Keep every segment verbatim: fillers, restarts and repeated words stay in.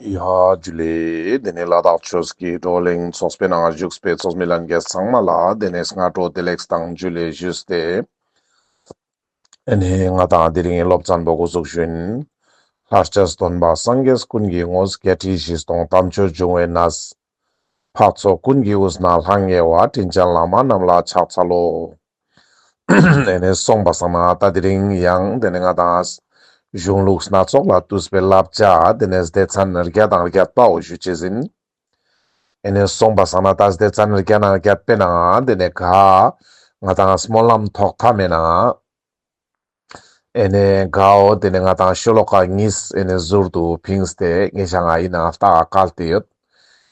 ཡ་ཇུ་ལེ། དེ་ནས་ལ་དྭགས་ཆོས་ཀྱི་བགྲོ་གླེང་ཚོགས་པའི་ནང་བཞུགས་པའི་ཚོགས་མི་ལྷན་རྒྱས་ཚང་མ་ལ་དེ་ནས་སྔ་དྲོ་བདེ་ལེགས་དང་ཇུ་ལེ་ཞུས་ཏེ། ཨེ་ནས་ང་དང་དེ་རིང་སློབ་ཚན་པོ་འགོ་འཛུགས་ཞུ་ཡིན། ལྷར་བཅས་སྟོན་པ་སངས་རྒྱས་ཀུན་གྱི་དངོས། བརྒྱད་ཁྲི་བཞི་སྟོང་དམ་ཆོས་འབྱུང་བའི་གནས། འཕགས་ཚོགས་ཀུན་གྱི་དབུས་ན་ལྷང་ངེ་བ། དྲིན་ཅན་བླ་མ་རྣམས་ལ་ཕྱག་འཚལ་ལོ། ཨེ་ནས་སོང་པ་སང་ན་ད་དེ་རིང་ཡང་དེ་ནས་ང་དང་གཞུང་ལུགས་སྣ་ཚོགས་ལས་བཏུས་པའི་བསླབ་བྱ་དེ་ནས་སྡེ་ཚན་བརྒྱ་དང་བརྒྱད་པའོ་ཞུ་ཅེས་ཡིན། ཨེ་ནས་སོང་པ་སང་ན་ད་སྡེ་ཚན་བརྒྱ་དང་བརྒྱད་པའི་ནང་དེ་ནས་ག་ང་དང་སྨོན་ལམ་ཐོག་མཐའ་མའི་ནང་ཨེ་ནས་གའོ་དེ་ནས་ང་དང་ཤོ་ལོ་ཀ་གཉིས་ཨེ་ནས་ཟུར་དུ་ཕིངས་ཏེ་ངེད་ཅག་ང་ཡིན་ན་ལྟ་བཀལ་ཏེ་ཡོད།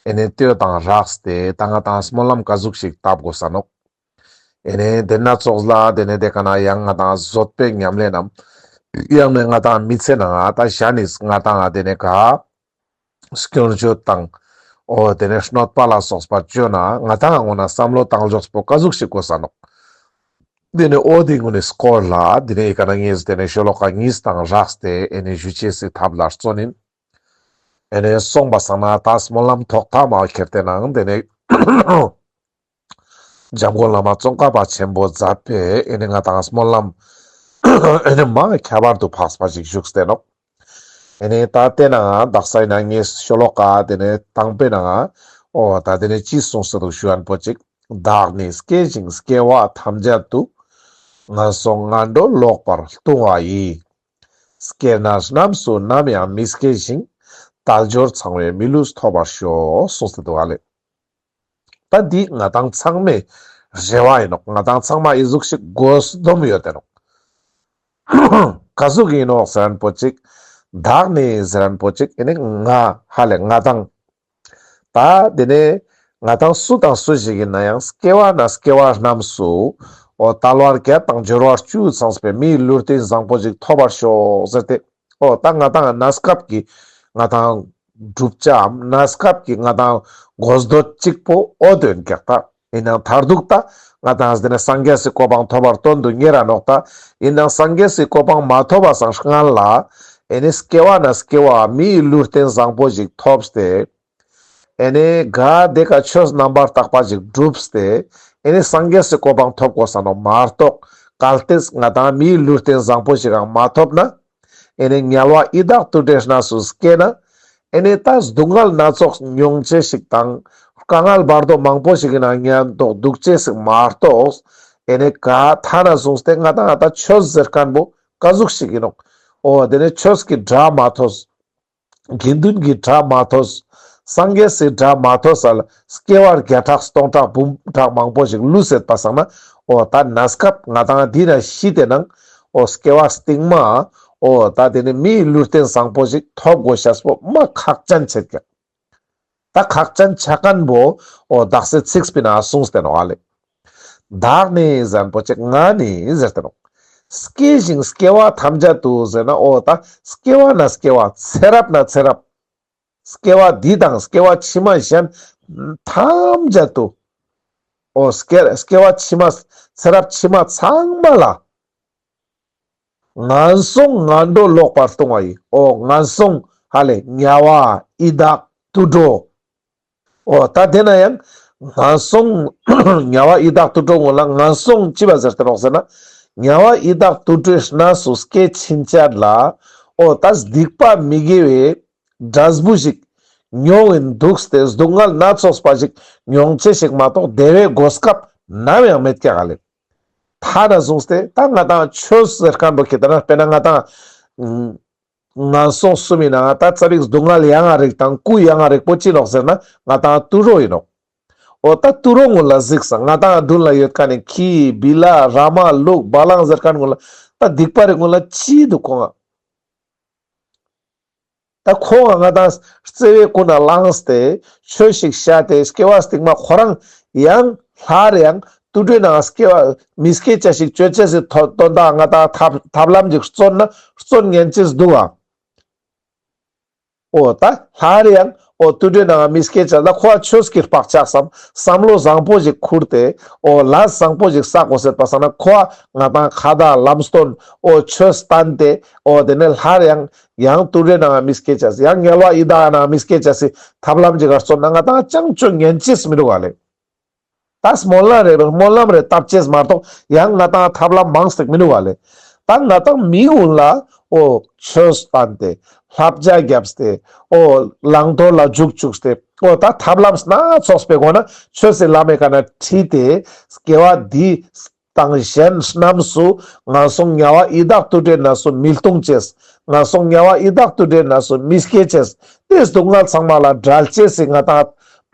ཨེ་ནས་ལྟོས་དང་རགས་ཏེ་ད་ང་དང་སྨོན་ལམ་ག་ཟུག་ཞིག་བཏབ་དགོས་ས་ནོག་ཨེ་ནས་དེ་སྣ་ཚོགས་ལ་དེ་ནས་དེ་ཀ་ན་ཡང་ང་དང་བཟོད་པའི་ཉམས་ལེན་ནམ་ཡང་ན་ང་དང་མི་ཚེ་ནང་ད་ཞག་ནི་ང་དང་དེ་ནས་ག་སྐྱོན་བརྗོད་དང་། འོ་དེ་ནས་གནོད་པ་ལ་སོགས་པ་བཅོས་ན་ང་དང་ངོ་ན་བསམ་བློ་བཏང་ཕྱོགས་པོ་ག་ཟུག་ཞིག་དགོས་ས་ནོག་དེ་ནས་འོ་དེ་ངོ་ནས་སྐོར་ལ་དེ་ནས་ཨི་ཀ་ན་ངས་དེ་ནས་ཤོ་ལོ་ཀ་གཉིས་དང་རགས་ཏེ་ཨེ་ནས་ཞུ་ཅེས་སི་ཐབས་ལ་བརྩོན་ཡིན། ཨེ་ནས་སོང་པ་སང་ན་ད་སྨོན་ལམ་ཐོག་མཐའ་མ་ཁྱེར་ཏེ་ནང་དེ་ནས་འཇམ་མགོན་བླ་མ་ཙོང་ཁ་པ་ཆེན་པོ་མཛད་པའི་ཨེ་ནས་ང་དང་སྨོན་ལམ་ཨེ་ནས་མ་ཁྱད་པར་དུ་འཕགས་པ་ཞིག་བཞུགས་ཏེ་ནོག་ཨེ་ནས་ད་དེ་ནང་དག་ས་ཡིན་ན་ངས་ཤོ་ལོ་ཀ་དེ་ནས་དང་པོའི་ནང་འོ་ད་དེ་ནས་ཅི་གསུངས་ས་འདུག་ཞུ་ཡན་པོ་ཅིག་བདག་ནི་སྐྱེ་ཞིང་སྐྱེ་བ་ཐམས་ཅད་དུ། ངན་སོང་ངན་འགྲོ་ལོག་པར་ལྟུང་བ་ཡི། སྐྱེ་ན་རྣམས་སུ་ནམ་ཡང་མི་སྐྱེ་ཞིང་། དལ་འབྱོར་ཚང་བའི་མི་ལུས་ཐོབ་པར་ཤོག་གསུངས་ཏེ་འདུག་ཨ་ལེ། ད་འདི་ང་དང་ཚང་མའི་རེ་བ་ཡིན་ནོག་ང་དང་ཚང་མ་ཨི་ཟུག་ཞིག་དགོས་འདོམས་ཡོད་དེ་ནོག་ག་ཟུག་ཡིན་ནོག་ཟེར་ན་པོ་ཅིག་བདག་ནི་ཟེར་ན་པོ་ཅིག་ཨེ་ནི་ང་ཧ་ལེ་ང་དང་། ད་དེ་ནས་ང་དང་སུ་དང་སུ་ཞིག་ཡིན་ན་ཡང་སྐྱེ་བ་ན་སྐྱེ་བ་རྣམས་སུ། འོ་དལ་བ་བརྒྱད་དང་འབྱོར་བ་བཅུ་ཚང་བའི་མིའི་ལུས་རྟེན་བཟང་པོ་ཞིག་ཐོབ་པར་ཤོག་ཟེར་ཏེ། འོ་ད་ང་དང་གནས་སྐབས་ཀྱི་ང་དང་བསྒྲུབ་བྱའམ་གནས་སྐབས་ཀྱི་ང་དང་དགོས་འདོད་གཅིག་པོ་འོ་དོན་ཀྱག་ད། ཡིན་ནའང་མཐར་ཐུག་ད་ང་དང་དེ་ནས་སངས་རྒྱས་སི་གོ་འཕང་ཐོབ་པར་དོན་དུ་གཉེར་ར་ནོག་ད། ཡིན་ནའང་སངས་རྒྱས་སི་གོ་འཕང་མ་ཐོབ་པ་སང་སྔན་ལ་ཨེ་ནི་སྐྱེ་བ་ན་སྐྱེ་བ་མིའི་ལུས་རྟེན་བཟང་པོ་ཞིག་ཐོབ་སྟེ། ཨེ་ནི་ག་དེ་ཀ་ཆོས་རྣམ་པར་དག་པ་ཞིག་བསྒྲུབས་ཏེ། ཨེ་ནི་སངས་རྒྱས་སི་གོ་འཕང་ཐོབ་དགོས་ས་ནོག་མ་གཏོགས་གལ་ཏེ་ང་དང་མིའི་ལུས་རྟེན་བཟང་པོ་ཞིག་ཡང་མ་ཐོབ་ན། ཨེ་ནི་དམྱལ་བ་ཡི་དྭགས་དུད་འགྲོའི་གནས་སུ་སྐྱེས་ན། ཨེ་ནི་ད་སྡུག་བསྔལ་སྣ་ཚོགས་མྱོང་ཅེས་ཤིག་དང་། དཀའ་ངལ་བར་དོ་མང་པོ་ཞིག་གི་ནང་ཉམ་ཐོག་འདུག་ཅེས་ཤིག་མ་གཏོགས། ཨེ་ནི་ག་ཐ་ན་བཟུང་སྟེ་ང་དང་ང་དང་ཆོས་ཟེར་མཁན་པོ་ག་ཟུག་ཞིག་ཡིན་ནོག་འོ་དེ་ནས་ཆོས་ཀྱི་སྒྲ་མ་ཐོས། དགེ་འདུན་གྱི་སྒྲ་མ་ཐོས། སངས་རྒྱས་སི་སྒྲ་མ་ཐོས་ས་ལ་སྐྱེ་བ་བརྒྱ་ཕྲག་སྟོང་ཕྲག་འབུམ་ཕྲག་མང་པོ་ཞིག་ལུས་སེད་པ་སང་ན། འོ་ད་གནས་སྐབས་ང་དང་འདི་ན་ཤི་སྟེ་ནང་འོ་སྐྱེ་བ་སྟིང་མ་འོ་ད་དེ་ནི་མིའི་ལུས་རྟེན་བཟང་པོ་ཞིག་ཐོབ་དགོས་ཤེས་པོ་མ་ཁག་ཅན་ཆེད་ཀྱག་ད་ཁག་ཅན་ཆ་མཁན་པོ་འོ་དག་སའི་ཚིགས་པའི་ནང་གསུངས་ཏེ་ནོག་ཨ་ལེ། བདག་ནི་ཟེར་མཁན་པོ་ཅིག་ང་ནི་ཟེར་ཏེ་ནོག་སྐྱེ་ཞིང་སྐྱེ་བ་ཐམས་ཅད་དུ་ཟེར་ན་འོ་ད་སྐྱེ་བ་ན་སྐྱེ་བ་ཚེ་རབས་ན་ཚེ་རབས། སྐྱེ་བ་འདི་དང་སྐྱེ་བ་ཕྱི་མ་གཞན་ཐམས་ཅད་དུ། འོ་སྐྱེ་སྐྱེ་བ་ཕྱི་མ་ཚེ་རབས་ཕྱི་མ་ཚང་མ་ལ། ངན་སོང་ངན་འགྲོ་ལོག་པར་ལྟུང་བ་ཡི། འོ་ངན་སོང་ཧ་ལེ་དམྱལ་བ་ཡི་དྭགས་དུད་འགྲོ། འོ་ད་དེ་ན་ཡང་ངན་སོང་དམྱལ་བ་ཡི་དྭགས་དུད་འགྲོ་ངོ་ལ་ངན་སོང་ཅི་བ་ཟེར་ཏེ་ནོག་ཟེར་ན། དམྱལ་བ་ཡི་དྭགས་དུད་འགྲོའི་གནས་སུ་སྐྱེ་ཕྱིན་ཆད་ལ། འོ་ད་སྡིག་པ་མི་དགེ་བའི་འབྲས་བུ་ཞིག་མྱོང་ཡིན་འདུག་སྟེ་སྡུག་བསྔལ་སྣ་ཚོགས་པ་ཞིག་མྱོང་ཅེས་ཤིག་མ་གཏོགས་བདེ་བའི་གོ་སྐབས་ནམ་ཡང་མེད་ཀྱག་ལེ། ཐ་ན་བཟུང་སྟེ་ད་ང་དང་ཆོས་ཟེར་མཁན་པོ་ཁྱེད་ལྟ་ན་དཔེར་ན་ང་དང་ངན་སོང་གསུམ་ཡིན་ན་ད་ཙ་པིག་སྡུག་བསྔལ་ཡང་ང་རིག་དང་སྐུ་ཡང་ང་རིག་པོ་ཅི་ནོག་ཟེར་ན་ང་དང་དུད་འགྲོ་ཡིན་ནོག་འོ་ད་དུད་འགྲོ་ངོ་ལ་གཟིགས་ས་ང་དང་མདུན་ལ་ཡོད་མཁན་ནི་ཁྱི་བི་ལ་ར་མ་ལུག་བ་ལང་ཟེར་མཁན་ངོ་ལ་ད་སྡིག་པ་རེ་ངོ་ལ་ཅི་འདུག་ཁོང་ང་། ད་ཁོང་ང་ང་དང་བརྩེ་བའི་ཀུན་ནས་བླངས་ཏེ་ཆོས་ཤིག་བཤད་དེ་སྐྱེ་བ་སྟིང་མ་ཁོ་རང་ཡང་སླར་ཡང་དུད་འགྲོའི་ནང་སྐྱེ་བ་མི་སྐྱེ་ཅེས་ཤིག་ཅོ་ཅེས་སི་དོན་དག་ང་དང་ཐབས་ཐབས་ལམ་ཅིག་བརྩོན་ན་བརྩོན་ཉན་ཅེས་འདུག་ཨ། འོ་ད་སླར་ཡང་འོ་དུད་འགྲོའི་ནང་མི་སྐྱེ་ཅེས་ལ་ཁོ་ཆོས་ཀྱི་བག་ཆགས་སམ་བསམ་བློ་བཟང་པོ་ཞིག་ཁུར་ཏེ་འོ་ལས་བཟང་པོ་ཞིག་བསགས་དགོས་ཟེར་པ་སང་ན་ཁོ་ང་ཏང་ཁ་བརྡ་ལམ་སྟོན་འོ་ཆོས་བསྟན་ཏེ་འོ་དེ་ནས་སླར་ཡང་ཡང་དུད་འགྲོའི་ནང་མི་སྐྱེ་ཅེས་ཡང་དམྱལ་བ་ཡི་དྭགས་ནང་མི་སྐྱེ་ཅེས་སི་ཐབས་ལམ་ཅིག་ག་བརྩོན་ན་ང་ཏང་ཅང་ཅོ་ཉན་ཅེས་མི་འདུག་ག་ལེ། ད་སྨོན་ལམ་རེ་སྨོན་ལམ་རེ་བཏབ་ཅེས་མ་གཏོགས་ཡང་ང་ཏང་ཐབས་ལམ་མང་སྟེ་མི་འདུག་ག་ལེ། ད་ང་ཏང་མི་ཀུན་ལ་འོ་ཆོས་བསྟན་ཏེ་བསླབ་བྱ་བརྒྱབ་སྟེ་འོ་བླང་དོར་ལ་འཇུག་བཅུག་སྟེ་འོ་ད་ཐབས་ལམ་སྣ་ཚོགས་པའི་སྒོ་ནས་ཆོས་སི་ལམ་མེ་ཀ་ན་ཁྲིད་དེ་སྐྱེ་བ་འདི་དང་གཞན་རྣམས་སུ་ངན་སོང་དམྱལ་བ་ཡི་དྭགས་དུད་འགྲོའི་གནས་སུ་མི་ལྟུང་ཅེས། ངན་སོང་དམྱལ་བ་ཡི་དྭགས་དུད་འགྲོའི་གནས་སུ་མི་སྐྱེ་ཅེས། དེ་སྡུག་བསྔལ་ཚང་མ་ལ་བྲལ་ཅེས་སི་ང་ཏང་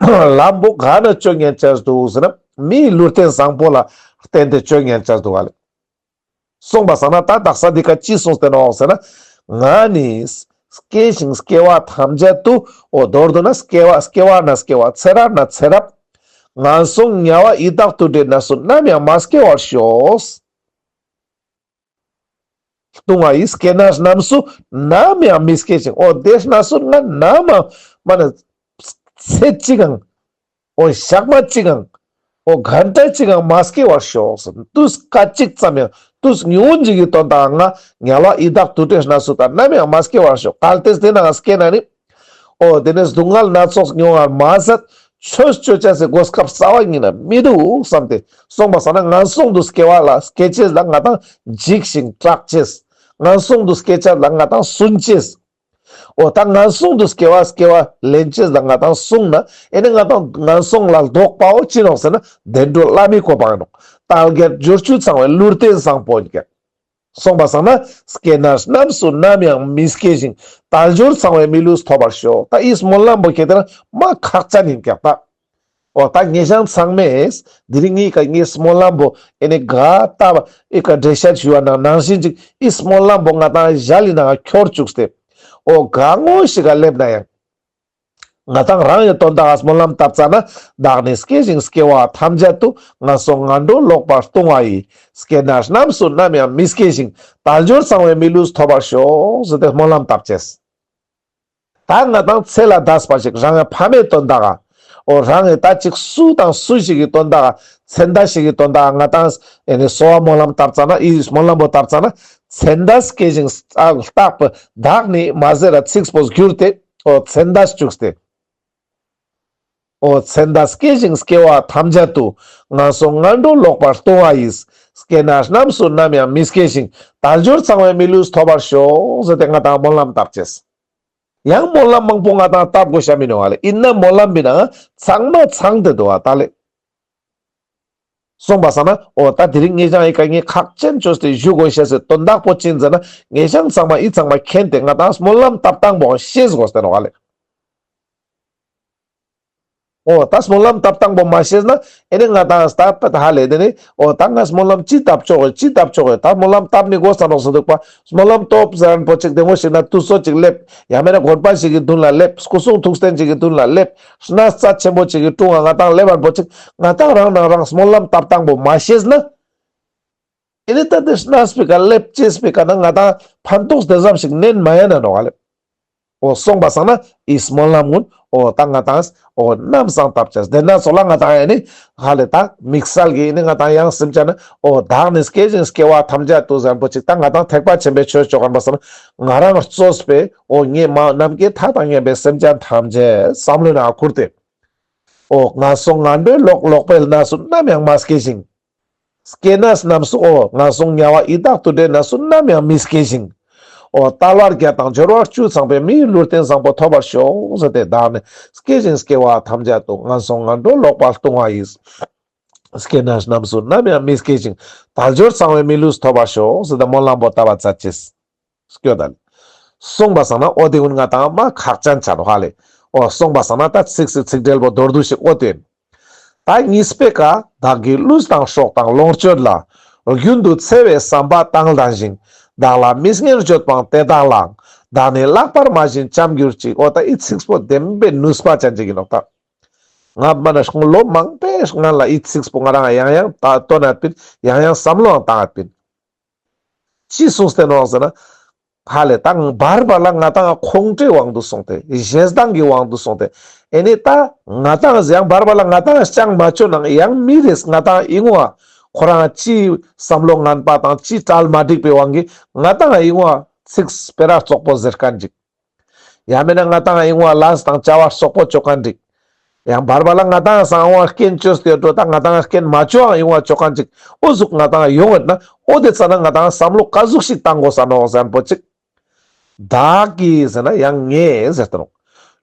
ལམ་པོ་ག་ན་ཅོ་ཉན་ཅེས་འདུག་ཟེར་ན་མིའི་ལུས་རྟེན་བཟང་པོ་ལ་བརྟེན་ཏེ་ཅོ་ཉན་ཅེས་འདུག་ག་ལེ། གསུངས་པ་སང་ན་ད་དག་ས་འདི་ཀ་ཅི་གསུངས་ཏེ་ནོག་ཟེར་ན། ང་ནི་སྐྱེ་ཞིང་སྐྱེ་བ་ཐམས་ཅད་དུ། འོ་མདོར་བསྡུ་ན་སྐྱེ་བ་སྐྱེ་བ་ན་སྐྱེ་བ་ཚེ་རབས་ན་ཚེ་རབས། ངན་སོང་དམྱལ་བ་ཡི་དྭགས་དུད་འགྲོའི་གནས་སུ་ནམ་ཡང་མ་སྐྱེ་བར་ཤོག། ལྟུང་བ་ཡི་སྐྱེ་གནས་རྣམས་སུ་ནམ་ཡང་མི་སྐྱེ་ཞིང་། འོ་དེ་གནས་སུ་ང་ནམ་ཡང་མ་ན་ཚེ་གཅིག་ཀྱང་། འོ་ཞག་མ་གཅིག་ཀྱང་། འོ་གན་ཊ་གཅིག་ཀྱང་མ་སྐྱེ་བར་ཤོག། དུས་སྐད་ཅིག་ཙམ་ཡང་དུས་ཉུང་ངུ་ཞིག་གི་དོན་དག་ང་དམྱལ་བ་ཡི་དྭགས་དུད་འགྲོའི་གནས་སུ་ད་ནམ་ཡང་མ་སྐྱེ་བར་ཤོག། གལ་ཏེ་དེ་ནང་སྐྱེ་ན་ནི། འོ་དེ་ནས་སྡུག་བསྔལ་སྣ་ཚོགས་མྱོང་བར་མ་ཟད་ཆོས་ཅོ་ཅེས་སི་གོ་སྐབས་རྩ་བ་ཉིད་ནས་མི་འདུག་བསམ་སྟེ་གསུངས་པ་སང་ན་ངན་སོང་དུ་སྐྱེ་བ་ལ་སྐྱེ་ཅེས་ལ་ང་ཏང་འཇིགས་ཤིང་སྐྲག་ཅེས། ངན་སོང་དུ་སྐྱེ་ཅེས་ལ་ང་ཏང་སུན་ཅེས། འོ་ད་ངན་སོང་དུ་སྐྱེ་བ་སྐྱེ་བ་ལེན་ཅེས་ལ་ང་ཏང་སུན་ན་ཨེ་ནི་ང་ཏང་ངན་སོང་ལ་ལྡོག་པའོ་ཅི་ནོག་ཟེར་ན་བདེ་འགྲོ་ལྷ་མིའི་གོ་འཕང་ནོག། དལ་བརྒྱད་འབྱོར་བཅུ་ཚང་བའི་ལུས་རྟེན་བཟང་པོ་ཡིན་ཀྱང་། གསུངས་པ་སང་ན་སྐྱེ་གནས་རྣམས་སུ་ནམ་ཡང་མི་སྐྱེ་ཞིང་། དལ་འབྱོར་ཚང་བའི་མི་ལུས་ཐོབ་པར་ཤོག། ད་ཨི་སྨོན་ལམ་པོ་ཁྱེད་དེ་ན་མ་ཁག་ཅན་ཡིན་ཀྱང་ད། འོ་ད་ངེ་ཞང་ཚང་མས་དེ་རིང་ངི་ཀ་ངའི་སྨོན་ལམ་པོ་ཨེ་ནི་ག་ད་ཨི་ཀ་འགྲེལ་བཤད་ཞུ་བ་ནང་ནང་བཞིན་ཅིག་ཨི་སྨོན་ལམ་པོ་ང་ཏང་ཞལ་ལི་ནང་ཁྱོར་བཅུག་སྟེ། འོ་ག་ངོ་ཞིག་ག་སླེབས་ན་ཡང་། ང་ཏང་རང་ཡི་དོན་དག་ག་སྨོན་ལམ་བཏབ་ཙ་ན། བདག་ནི་སྐྱེ་ཞིང་སྐྱེ་བ་ཐམས་ཅད་དུ། ངན་སོང་ངན་འགྲོ་ལོག་པར་ལྟུང་བ་ཡི། སྐྱེ་གནས་རྣམས་སུ་ནམ་ཡང་མི་སྐྱེ་ཞིང་། དལ་འབྱོར་ཚང་བའི་མི་ལུས་ཐོབ་པར་ཤོག་ཟེར་ཏེ་སྨོན་ལམ་བཏབ་ཅེས། ད་ང་ཏང་ཚེ་ལས་འདས་པ་ཞིག་རང་ཡི་ཕ་མའི་དོན་དག་ག། འོ་རང་ཡི་ད་ཅིག་སུ་དང་སུ་ཞིག་གི་དོན་དག་ག། ཚེ་འདས་ཞིག་གི་དོན་དག་ག་ང་ཏང་ཨེ་ནི་གསོལ་བ་སྨོན་ལམ་བཏབ་ཙ་ན་ཨི་སྨོན་ལམ་པོ་བཏབ་ཙ་ན། ཚེ་འདས་སྐྱེ་ཞིང་རྟག་པ་བདག་ནི་མ་ཟེར་ར་ཚིགས་པོ་བསྒྱུར་ཏེ། འོ་ཚེ་འདས་བཅུག་སྟེ། འོ་ཚེ་འདས་སྐྱེ་ཞིང་སྐྱེ་བ་ཐམས་ཅད་དུ། ངན་སོང་ངན་འགྲོ་ལོག་པར་ལྟུང་བ་ཡི། སྐྱེ་གནས་རྣམས་སུ་ནམ་ཡང་མི་སྐྱེ་ཞིང་། དལ་འབྱོར་ཚང་བའི་མི་ལུས་ཐོབ་པར་ཤོག་ཟེར་ཏེ་ང་ཏང་སྨོན་ལམ་བཏབ་ཅེས། ཡང་སྨོན་ལམ་མང་པོ་ང་ཏང་བཏབ་དགོས་ཤ་མི་ནོག་ལེ། ཨིན་ན་སྨོན་ལམ་མི་ནང་ཚང་མ་ཚང་སྟེ་འདུག་བ་ད་ལེ། གསུངས་པ་སང་ན་འོ་ད་དེ་རིང་ངེ་ཞང་ཨི་ཀ་ངས་ཁག་ཅན་བཅོས་ཏེ་ཞུ་དགོས་ཤེས་སི་དོན་དག་པོ་ཅི་ཡིན་ཟེར་ན་ངེ་ཞང་ཚང་མ་ཨི་ཚང་མ་མཁྱེན་ཏེ་ང་ཏང་སྨོན་ལམ་བཏབ་སྟངས་པོ་ཤེས་དགོས་ཏེ་ནོག་ལེ། འོ་ད་སྨོན་ལམ་བཏབ་སྟངས་པོ་མ་ཤེས་ན་ཨེ་ནི་ང་ཏང་ད་ཧ་ལེ་དེ་ནི་འོ་ད་ང་སྨོན་ལམ་ཅི་བཏབ་ཆོག་གི་ཅི་བཏབ་ཆོག་གི་ད་སྨོན་ལམ་བཏབ་ནི་དགོས་ས་ནོག་ཟེར་འདུག་པ། སྨོན་ལམ་བཏབ་ཟེར་མཁན་པོ་ཅིག་དེ་མོ་ཞིག་ན་དུས་ཚོད་ཅིག་སླེབས། ཡང་མེད་ན་དགོན་པ་ཞིག་གི་མདུན་ལ་སླེབས། སྐུ་གསུང་ཐུགས་རྟེན་ཅིག་གི་མདུན་ལ་སླེབས། གནས་རྩ་ཆེན་པོ་ཅིག་གི་དྲུང་ང་ང་ཏང་སླེབས་མཁན་པོ་ཅིག་ང་ཏང་རང་ནང་རང་སྨོན་ལམ་བཏབ་སྟངས་པོ་མ་ཤེས་ན། ཨེ་ནི་ད་དེ་གནས་པའི་ཀ་སླེབས་ཅེས་པའི་ཀ་ན་ང་ཏང་ཕན་ཐོགས་དེ་ཙམ་ཞིག་ནན་མ་ཡིན་ན་ནོག་ལེ། འོ་གསུངས་པ་སང་ན་ཨི་སྨོན་ལམ་ཀུན་འོ་ད་ང་ཏང་འོ་ནམ་སང་བཏབ་ཅེས། དེ་ན་ཚོགས་ལ་ང་ཏང་ཨེ་ནི་ཧ་ལེ་ད་དམིགས་བསལ་གྱི་ཨེ་ནི་ང་ཏང་ཡང་སེམས་ཅན་ནི་འོ་བདག་ནི་སྐྱེ་ཞིང་སྐྱེ་བ་ཐམས་ཅད་དུ་ཟེར་མཁན་པོ་ཅིག་ད་ང་ཏང་ཐེག་པ་ཆེན་པོའི་ཆོས་ཅོ་མཁན་པ་སང་ན་ང་རང་གཙོས་པའི་འོ་ངའི་མ་ནམ་མཁའི་མཐའ་དང་མཉམ་པའི་སེམས་ཅན་ཐམས་ཅད་བསམ་བློའི་ནང་ཁུར་ཏེ། འོ་ངན་སོང་ངན་འགྲོའི་ལོག་ལོག་པའི་གནས་སུ་ནམ་ཡང་མ་སྐྱེ་ཞིང་། སྐྱེ་གནས་རྣམས་སུ་འོ་ངན་སོང་དམྱལ་བ་ཡི་དྭགས་དུད་འགྲོའི་གནས་སུ་ནམ་ཡང་མི་སྐྱེ་ཞིང་། འོ་དལ་བ་བརྒྱད་དང་འབྱོར་བ་བཅུ་ཚང་བའི་མིའི་ལུས་རྟེན་བཟང་པོ་ཐོབ་པར་ཤོག་ཟེར་ཏེ་བདག་ནི་སྐྱེ་ཞིང་སྐྱེ་བ་ཐམས་ཅད་དུ་ངན་སོང་ངན་འགྲོ་ལོག་པར་ལྟུང་བ་ཡི། སྐྱེ་གནས་རྣམས་སུ་ནམ་ཡང་མི་སྐྱེ་ཞིང་། དལ་འབྱོར་ཚང་བའི་མི་ལུས་ཐོབ་པར་ཤོག་ཟེར་ཏེ་སྨོན་ལམ་པོ་བཏབ་པ་ཙ་ཅེས། སྐྱོ་དང་། གསུངས་པ་སང་ན་འོ་དེ་ཀུན་ང་ཏང་མ་ཁག་ཅན་ཆ་ནོག་ཧ་ལེ། འོ་གསུངས་པ་སང་ན་ད་ཚིགས་སུ་ཚིག་འགྲེལ་པོ་མདོར་བསྡུས་ཤིག་འོ་དེ། ད་གཉིས་པའི་ཀ་བདག་གི་ལུས་དང་སྲོག་དང་ལོངས་སྤྱོད་ལ། རྒྱུན་དུ་འཚེ་བའི་བསམ་པ་བཏང་ལྡན་ཞིང་། བདག་ལ་མི་སྙན་བརྗོད་པའང་དེ་དག་ལའང་། བདག་ནི་ལྷག་པར་སྨྲ་ཞིང་འཇམ་གྱུར་ཅིག། འོ་ད་ཨི་ཚིགས་པོ་བདེན་པའི་ནུས་པ་ཅན་ཅིག་ཡིན་ནོག་ད། ང་མ་ན་ལོ་མང་པོའི་སྔན་ལ་ཨི་ཚིགས་པོ་ང་རང་ཡང་ཡང་ད་བཏོན་ཡོད་པིན། ཡང་ཡང་བསམ་བློའང་བཏང་ཡོད་པིན། ཅི་གསུངས་ཏེ་ནོག་ཟེར་ན། ཧ་ལེ་ད་བར་བར་ལ་ང་ཏང་ཁོང་ཁྲོའི་དབང་དུ་སོང་སྟེ་ཞེ་སྡང་གི་དབང་དུ་སོང་སྟེ་ཨེ་ནི་ད་ང་ཏང་ཡང་བར་བར་ལ་ང་ཏང་ཅང་མ་ཆོ་ནང་ཡང་མི་རེས་ང་ཏང་ཨིན་བ་ཁོ་རང་ཅི་བསམ་བློ་ངན་པ་དང་ཅི་གྲལ་མ་འགྲིག་པའི་དབང་གིས་ང་ཏང་ཨིན་བ་ཚིག་སྤེ་ར་རྩོག་པོ་ཟེར་མཁན་ཅིག་ཡང་མེད་ན་ང་ཏང་ཨིན་བ་ལས་དང་བྱ་བ་རྩོག་པོ་ཅོ་མཁན་ཅིག་ཡང་བར་བར་ལ་ང་ཏང་སང་བ་རྐྱེན་བཅོས་ཏེ་འགྲོ་ད་ང་ཏང་རྐྱེན་མ་བཅོ་ཨང་ཨིན་བ་ཅོ་མཁན་ཅིག་འོ་ཟུག་ང་ཏང་ཡོང་ཡོད་ན་འོ་དེ་ཙ་ན་ང་ཏང་བསམ་བློ་ག་ཟུག་ཞིག་བཏང་དགོས་ས་ནོག་ཟེར་ན་པོ་ཅིག་བདག་གི་ཟེར་ན་ཡང་ངའི་ཟེར་ཏེ་ནོག་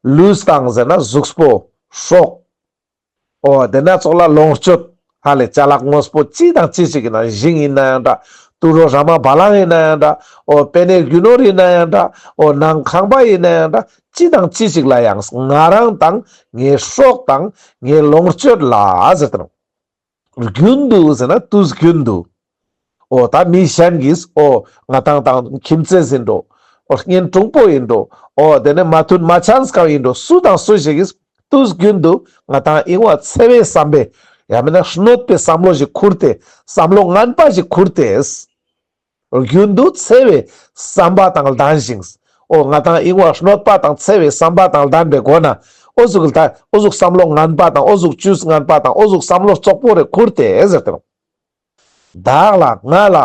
ལུས་དང་ཟེར་ན་གཟུགས་པོ་སྲོག་འོ་དེ་ན་ཙོགས་ལ་ལོངས་སྤྱོད་ཧ་ལེ་ཅ་ལག་དངོས་པོ་ཅི་དང་ཅི་ཞིག་ཡིན་ན་ཞིང་ཡིན་ན་ཡང་འདྲ། དུད་འགྲོ་ར་མ་བ་ལང་ཡིན་ན་ཡང་འདྲ། འོ་པེ་ནེ་རྒྱུ་ནོར་ཡིན་ན་ཡང་འདྲ། འོ་ནང་ཁང་པ་ཡིན་ན་ཡང་འདྲ། ཅི་དང་ཅི་ཞིག་ལ་ཡང་ང་རང་དང་ངའི་སྲོག་དང་ངའི་ལོངས་སྤྱོད་ལ་ཟེར་ཏེ་ནོག་རྒྱུན་དུ་ཟེར་ན་དུས་རྒྱུན་དུ། འོ་ད་མི་གཞན་གྱིས་འོ་ང་ཏང་དང་ཁྱིམ་མཚེས་ཡིན་འགྲོ། འོ་གཉེན་དྲུང་པོ་ཡིན་འགྲོ། འོ་དེ་ནས་མ་མཐུན་མ་ཆགས་ཀ་ཡིན་འགྲོ། སུ་དང་སུ་ཞིག་གིས་དུས་རྒྱུན་དུ་ང་ཏང་ཨིན་བ་འཚེ་བའི་བསམ་པས་ཡང་མིན་ན་གནོད་པའི་བསམ་བློ་ཞིག་ཁུར་ཏེ་བསམ་བློ་ངན་པ་ཞིག་ཁུར་ཏེ། རྒྱུན་དུ་འཚེ་བའི་བསམ་པ་དང་ལྡན་ཞིང་། འོ་ང་ཏང་ཨིན་བ་གནོད་པ་དང་འཚེ་བའི་བསམ་པ་དང་ལྡན་པའི་སྒོ་ན་འོ་ཟུག་ལ་འོ་ཟུག་བསམ་བློ་ངན་པ་དང་འོ་ཟུག་ཇུས་ངན་པ་དང་འོ་ཟུག་བསམ་བློ་རྩོག་པོ་རེ་ཁུར་ཏེ་ཟེར་ཏེ་ནོག་བདག་ལ་ང་ལ་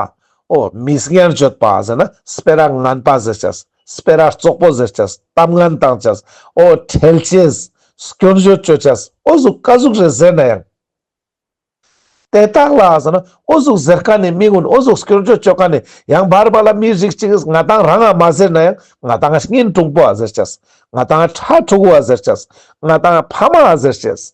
འོ་མི་སྙན་བརྗོད་པ་ཟེར་ན་སྤེ་ར་ངན་པ་ཟེར་ཅེས། སྤེ་ར་རྩོག་པོ་ཟེར་ཅེས། གཏམ་ངན་བཏང་ཅེས། འོ་ཁྲེལ་ཅེས། སྐྱོན་བརྗོད་ཅོ་ཅེས། འོ་ཟུག་ག་ཟུག་རེ་ཟེར་ན་ཡང་། དེ་དག་ལ་ཟེར་ན་འོ་ཟུག་ཟེར་མཁན་ནི་མི་ཀུན་འོ་ཟུག་སྐྱོན་བརྗོད་ཅོ་མཁན་ནི་ཡང་བར་བར་ལ་མི་རིགས་གཅིག་གིས་ང་ཏང་རང་ང་མ་ཟེར་ན་ཡང་ང་ཏང་གཉེན་དྲུང་པོ་ཨ་ཟེར་ཅེས། ང་ཏང་ཕྲུ་གུ་ཨ་ཟེར་ཅེས། ང་ཏང་ཕ་མ་ཨ་ཟེར་ཅེས།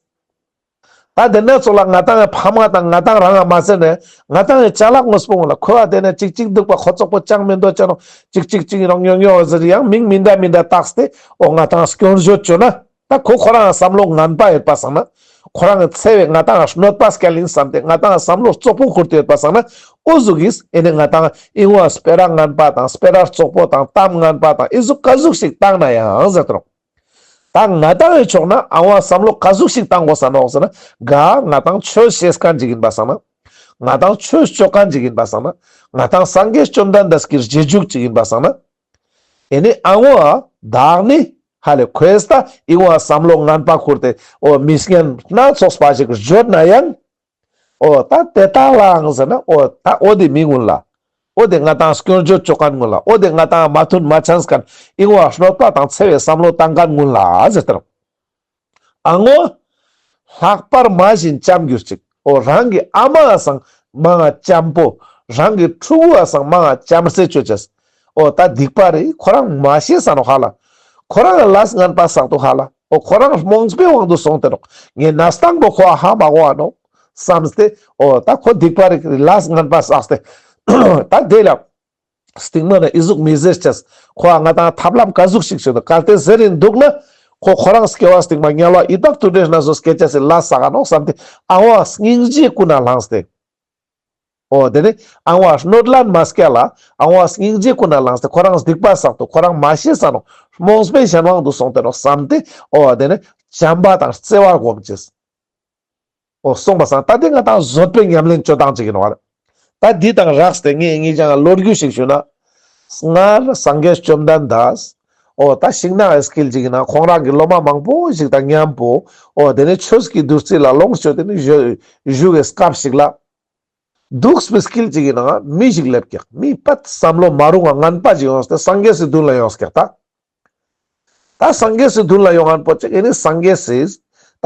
ད་དེ་ནས་ཚོགས་ལ་ང་ཏང་ཕ་མ་དང་ང་ཏང་རང་ང་མ་ཟེར་ན་ཡང་ང་ཏང་ཅ་ལག་དངོས་པོ་ཀུན་ལ་ཁོ་ཨ་དེ་ནས་ཅིག་ཅིག་འདུག་པ་ཁོ་ཚོགས་པོ་ཅང་མི་འདོད་ཅེ་ནོག་ཅིག་ཅིག་ཅིག་རང་ཉོ་ཉོ་ཨ་ཟེར་ཡང་མིང་མི་འདྲ་མི་འདྲ་བཏགས་ཏེ་འོ་ང་ཏང་སྐྱོན་བརྗོད་ཅོ་ན། ད་ཁོ་ཁོ་རང་བསམ་བློ་ངན་པ་ཡོད་པ་སང་ན། ཁོ་རང་འཚེ་བའི་ང་ཏང་གནོད་པ་སྐྱལ་ཡིན་བསམ་སྟེ་ང་ཏང་བསམ་བློ་རྩོག་པོ་ཁུར་ཏེ་ཡོད་པ་སང་ན། འོ་ཟུག་གིས་ཨེ་ནི་ང་ཏང་ཨིན་བ་སྤེ་ར་ངན་པ་དང་སྤེ་ར་རྩོག་པོ་དང་གཏམ་ངན་པ་དང་ཨི་ཟུག་ག་ཟུག་ཞིག་བཏང་ན་ཡང་ཟེར་ཏེ་ནོག་ད་ང་ཏང་ངི་ཕྱོགས་ན་ཨ་བ་བསམ་བློ་ག་ཟུག་ཞིག་བཏང་དགོས་ས་ནོག་ཟེར་ན། ག་ང་ཏང་ཆོས་ཤེས་མཁན་ཅིག་ཡིན་པ་སང་ན། ང་ཏང་ཆོས་ཅོ་མཁན་ཅིག་ཡིན་པ་སང་ན། ང་ཏང་སངས་རྒྱས་བཅོམ་ལྡན་འདས་ཀྱི་རྗེས་འཇུག་ཅིག་ཡིན་པ་སང་ན། ཨེ་ནི་ཨ་བ་བདག་ནི། ཧ་ལེ་ཁོས་ད་ཨི་བ་བསམ་བློ་ངན་པ་ཁུར་ཏེ་འོ་མི་སྙན་སྣ་ཚོགས་པ་ཞིག་བརྗོད་ན་ཡང་། འོ་ད་དེ་དག་ལའང་ཟེར་ན་འོ་ད་འོ་དེ་མི་ཀུན་ལ། འོ་དེ་ང་ཏང་སྐྱོན་བརྗོད་ཅོ་མཁན་ཀུན་ལ། འོ་དེ་ང་ཏང་མ་མཐུན་མ་ཆགས་མཁན་ཨི་བ་གནོད་པ་དང་འཚེ་བའི་བསམ་བློ་བཏང་མཁན་ཀུན་ལ་ཟེར་ཏེ་ནོག་ཨ་བ། ལྷག་པར་མ་བཞིན་བྱམས་གྱུར་ཅིག་འོ་རང་གི་ཨ་མ་ཨ་སང་མང་ང་བྱམས་པོ། རང་གི་ཕྲུ་གུ་ཨ་སང་མང་ང་བྱམས་བརྩེ་ཅོ་ཅེས། འོ་ད་སྡིག་པ་རེ་ཁོ་རང་མ་ཤེས་ས་ནོག་ཧ་ལ། ཁོ་རང་ལས་ངན་པ་བསགས་འདུག་ཧ་ལ། འོ་ཁོ་རང་རྨོངས་པའི་དབང་དུ་སོང་སྟེ་ནོག་ངས་གནས་སྟངས་པོ་ཁོ་ཨ་ཧ་མ་གོ་བ་ནོག་བསམས་ཏེ། འོ་ད་ཁོ་སྡིག་པ་རེ་ལས་ངན་པ་བསགས་ཏེ། ད་དེ་ལ་སྟིང་མ་ན་ཨི་ཟུག་མི་ཟེར་ཅེས། ཁོ་ཨ་ང་ཏང་ཐབས་ལམ་ག་ཟུག་ཞིག་ཞུ་ན་གལ་ཏེ་ཟེར་རིན་འདུག་ན། ཁོ་ཁོ་རང་སྐྱེ་བ་སྟིང་མ་དམྱལ་བ་ཡི་དྭགས་དུད་འགྲོའི་གནས་སུ་སྐྱེ་ཅེས་སི་ལས་བསགས་ནོག་བསམས་ཏེ་ཨ་བ་སྙིང་རྗེ་ཀུན་ནས་བླངས་ཏེ། འོ་དེ་ནི་ཨ་བ་གནོད་ལན་མ་སྐྱལ་ལ་ཨ་བ་སྙིང་རྗེ་ཀུན་ནས་བླངས་ཏེ་ཁོ་རང་སྡིག་པ་བསགས་འདུག་ཁོ་རང་མ་ཤེས་ས་ནོག་རྨོངས་པའི་གཞན་དབང་དུ་སོང་སྟེ་ནོག་བསམས་ཏེ། འོ་དེ་ནི་བྱམས་པ་དང་བརྩེ་བ་སྒོམ་ཅེས། འོ་སོང་པ་སང་ད་དེ་ང་ཏང་བཟོད་པའི་ཉམས་ལེན་ཅོ་སྟངས་ཅིག་ཡིན་ནོག་ཨ་རེ། ད་འདི་དང་སྦྲགས་ཏེ་ངས་ངེད་ཅག་ལ་ལོ་རྒྱུས་ཤིག་ཞུ་ན། སྔར་སངས་རྒྱས་བཅོམ་ལྡན་འདས། འོ་ད་ཤིང་ནགས་ཨེ་སྐྱིལ་ཅིག་ཡིན་ན་ཁོང་རང་གི་སློབ་མ་མང་པོ་ཞིག་དང་མཉམ་པོ། འོ་དེ་ནས་ཆོས་ཀྱི་བདུད་རྩི་ལ་ལོངས་སྤྱོད་དེ་ནི་བཞུགས་པའི་སྐབས་ཤིག་ལ། འདུག་པའི་དཀྱིལ་ཅིག་གི་ནང་མི་ཞིག་སླེབས་ཀྱག་མི་པད་བསམ་བློ་མ་རུང་བ་ངན་པ་ཅིག་ཡོངས་ཏེ་སངས་རྒྱས་སི་མདུན་ལ་ཡོངས་ཀྱག་ད། ད་སངས་རྒྱས་སི་མདུན་ལ་ཡོང་ངན་པོ་ཅིག་ཨེ་ནི་སངས་རྒྱས་སི།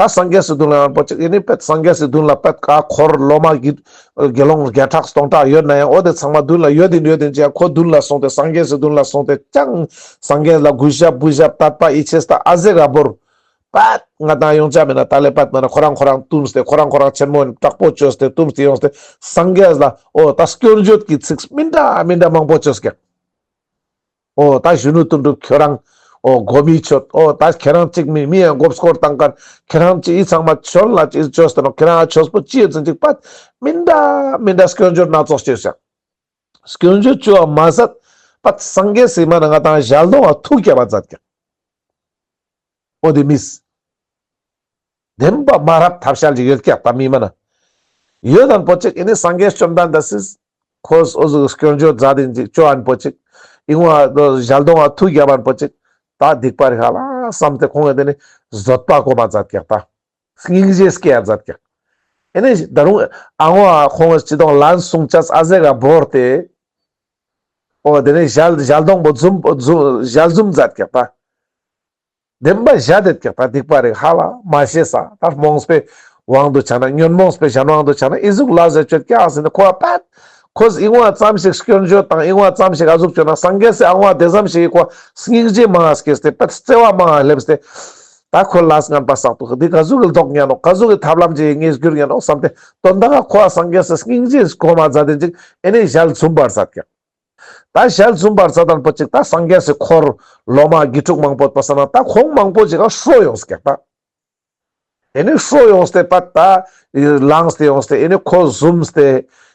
ད་སངས་རྒྱས་སི་མདུན་ལ་ཡོང་ངན་པོ་ཅིག་ཨེ་ནི་པད་སངས་རྒྱས་སི་མདུན་ལ་པད་ཀ་འཁོར་སློབ་མ་གི་དགེ་སློང་བརྒྱ་ཕྲག་སྟོང་ཕྲག་ཡོད་ན་ཡང་འོ་དེ་ཚང་མ་མདུན་ལ་ཡོད་དིན་ཡོད་དིན་ཅིག་ཁོ་མདུན་ལ་སོང་སྟེ་སངས་རྒྱས་སི་མདུན་ལ་སོང་སྟེ་ཅང་སངས་རྒྱས་ལ་གུས་ཞབས་གུས་ཞབས་དད་པ་ཡིད་ཆེས་ད་ཨ་ཟེ་ར་བོར། པད་ང་ཏང་ཡོང་ཆ་མེད་ན་ད་ལེ་པད་མ་ན་ཁོ་རང་ཁོ་རང་བཏུམས་ཏེ་ཁོ་རང་ཁོ་རང་ཆེན་མོ་དྲག་པོ་བཅོས་ཏེ་བཏུམས་ཏེ་ཡོངས་ཏེ་སངས་རྒྱས་ལ་འོ་ད་སྐྱོན་བརྗོད་ཀྱི་ཚིག་མི་འདྲ་མི་འདྲ་མང་པོ་བཅོས་ཀྱག་འོ་ད་གཞོན་ནུ་དོན་གྲུབ་ཁྱོད་རང་འོ་མགོ་མི་ཆོད། འོ་ད་ཁྱེད་རང་གཅིག་མི་མི་ཡང་མགོ་སྐོར་བཏང་མཁན་ཁྱེད་རང་གཅིག་ཨི་ཚང་མ་ཆོད་ལ་ཅི་བཅོས་ཏེ་ནོག་ཁྱེད་རང་ཆོས་པོ་ཅི་ཡོད་ཚན་ཅིག་པད་མི་འདྲ་མི་འདྲ་སྐྱོན་བརྗོད་སྣ་ཚོགས་བཅོས་ཀྱག་སྐྱོན་བརྗོད་བཅོ་བ་མ་ཟད་པད་སངས་རྒྱས་སི་མ་ན་ང་ཏང་ཞལ་གདོང་ང་ཐུག་བརྒྱབ་པ་མཛད་ཀྱག་འོ་དེ་མིས། བདེན་པ་མ་རབས་ཐབས་ཤལ་ཅིག་ཡོད་ཀྱག་ད་མི་མ་ན། ཡོད་ཨན་པོ་ཅིག་ཨེ་ནི་སངས་རྒྱས་བཅོམ་ལྡན་འདས་སི། ཁོས་འོ་ཟུག་སྐྱོན་བརྗོད་མཛད་དིན་ཅིག་བཅོ་ཨན་པོ་ཅིག་ཨིན་བ་ཞལ་གདོང་ང་ཐུགས་རྒྱབ་པ་པོ་ཅིག་ད་སྡིག་པ་རིག་ཧ་ལ་བསམ་སྟེ་ཁོང་ངི་དེ་ནི་བཟོད་པ་སྒོམ་མ་མཛད་ཀྱག་ད། སྙིང་རྗེ་སྐྱེ་ཡ་མཛད་ཀྱག་ཨེ་ནི་ད་རུང་ཨ་བོ་ཁོང་ངི་ཅི་དོང་ལན་གསུང་ཅེས་ཨ་ཟེ་ག་བོར་ཏེ། འོ་དེ་ནི་ཞལ་ཞལ་གདོང་པོ་འཛུམ་འཛུམ་ཞལ་འཛུམ་མཛད་ཀྱག་ད། བདེན་པ་བཞག་དེད་ཀྱག་ད་སྡིག་པ་རིག་ཧ་ལ་མ་ཤེས་ས། ད་རྨོངས་པའི་དབང་དུ་ཆ་ན་ཉོན་མོངས་པའི་གཞན་དབང་དུ་ཆ་ན་ཨི་ཟུག་ལ་ཟེར་ཅོད་ཀྱག་ཟེར་ནི་ཁོ་བ་པད། ཁོས་ཨི་བོ་ཙམ་ཞིག་སྐྱོན་བརྗོད་དང་ཨི་བོ་ཙམ་ཞིག་ཨ་ཟུག་ཅོ་ན་སངས་རྒྱས་སི་ཨ་བོ་དེ་ཙམ་ཞིག་ཁོ་སྙིང་རྗེ་མང་ང་སྐྱེས་ཏེ་པད་བརྩེ་བ་མང་ང་སླེབས་ཏེ། ད་ཁོ་ལས་ངན་པ་བསགས་འདུག་འདི་ག་ཟུག་གི་ལྡོག་ཉན་ནོག་ག་ཟུག་གི་ཐབས་ལམ་ཅིག་ངས་བསྒྱུར་ཉན་ནོག་བསམ་སྟེ་དོན་དག་ཁོ་བ་སངས་རྒྱས་སི་སྙིང་རྗེ་སྒོམ་མ་མཛད་དེ་ཅིག་ཨེ་ནི་ཞལ་འཛུམ་པར་མཛད་ཀྱག་ད་ཞལ་འཛུམ་པར་མཛད་དང་པོ་ཅིག་ད་སངས་རྒྱས་སི་འཁོར་སློབ་མ་དགེ་ཕྲུག་མང་པོ་ཡོད་པ་སང་ན་ད་ཁོང་མང་པོ་ཅིག་ག་ཧྲོ་ཡོངས་ཀྱག་ད། ཨེ་ནི་ཧྲོ་ཡོངས་ཏེ་པད་ད་ལངས་ཏེ་ཡོངས་ཏེ་ཨེ་ནི་ཁོ་འཛུམས་ཏེ་